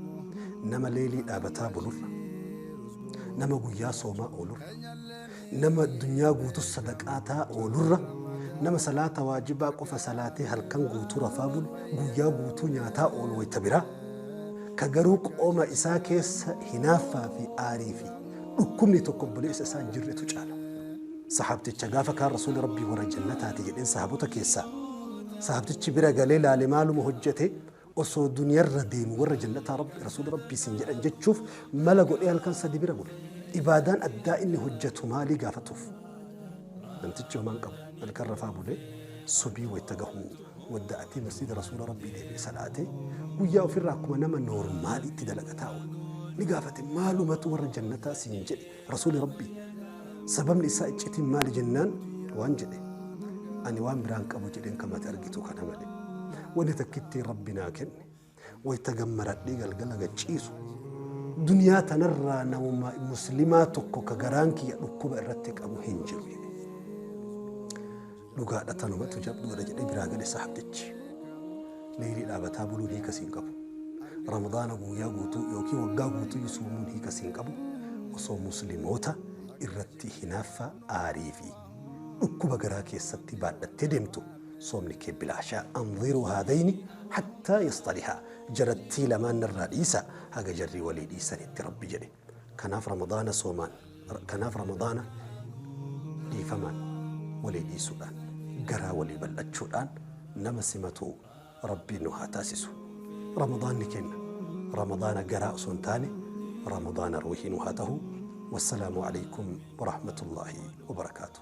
Nama leelii dhaabataa bulurra, nama guyyaa soomaa oolurra, nama addunyaa guutuu sadaqaataa oolurra, nama salaata waajibaa qofa salaatee halkan guutuu rafaa bulu, guyyaa guutuu nyaataa oolu wayita biraa, ka garuu qooma isaa keessa hinaaffaa fi aarii fi dhukkubni tokko obboleessa isaa hin jirretu caala. Sahaabticha gaafa kaan Rasuulli Rabbii warra jannataati jedheen sahaabota keessaa. Sahaabtichi bira galee laale maaluma hojjete osoo duniyarra deemu warra jannataa Rabbi Rasuulli Rabbii siin jedhan jechuuf mala godhee halkan sadi bira bule. Ibaadaan addaa inni hojjetu maalii gaafatuuf? Namtichi homaan qabu halkan rafaa bulee subii wayita gahuu wadda'atee masjida Rasuula Rabbii deebi'e salaatee guyyaa ofirraa akkuma nama noormaaliitti dalagataa oolu. Ni gaafate maalumatu warra jannataa siin jedhe Rasuulli Rabbii. Sababni isaa iccitiin maali jennaan waan jedhe ani waan biraan qabu jedheen kamati argitu kana malee. Wanni takkittiin Rabbi naa kenne wayita gammaradhee galgala gachiisu duniyaa tanarraa namuma muslimaa tokko ka garaan kiyya dhukkuba irratti qabu hin jiru jedhe. Dhugaadha tanumatu jabduudha jedhee biraa gale sahabtichi. Leelii dhaabataa buluun hiika siin qabu. Ramadaana guyyaa guutuu yookiin waggaa guutuu soomuun hiika siin qabu osoo muslimoota irratti hinaaffaa aarii fi dhukkuba garaa keessatti baadhattee deemtu soomni kee bilaashaa. Anziruu haadayni hattaa yastalihaa. Jarattii lamaan narraa dhiisa haga jarri walii dhiisanitti Rabbi jedhe. Kanaaf Ramadaana soomaan, kanaaf Ramadaana dhiifamaan walii dhiisuudhaan garaa walii bal'achuudhaan nama simatu Rabbiin nu haa taasisu. Ramadaanni kenna Ramadaana garaa osoo hin taane Ramadaana ruuhii nu haa ta'u. Wassalaamu alaikum warahmatullaahi wabarakaatu.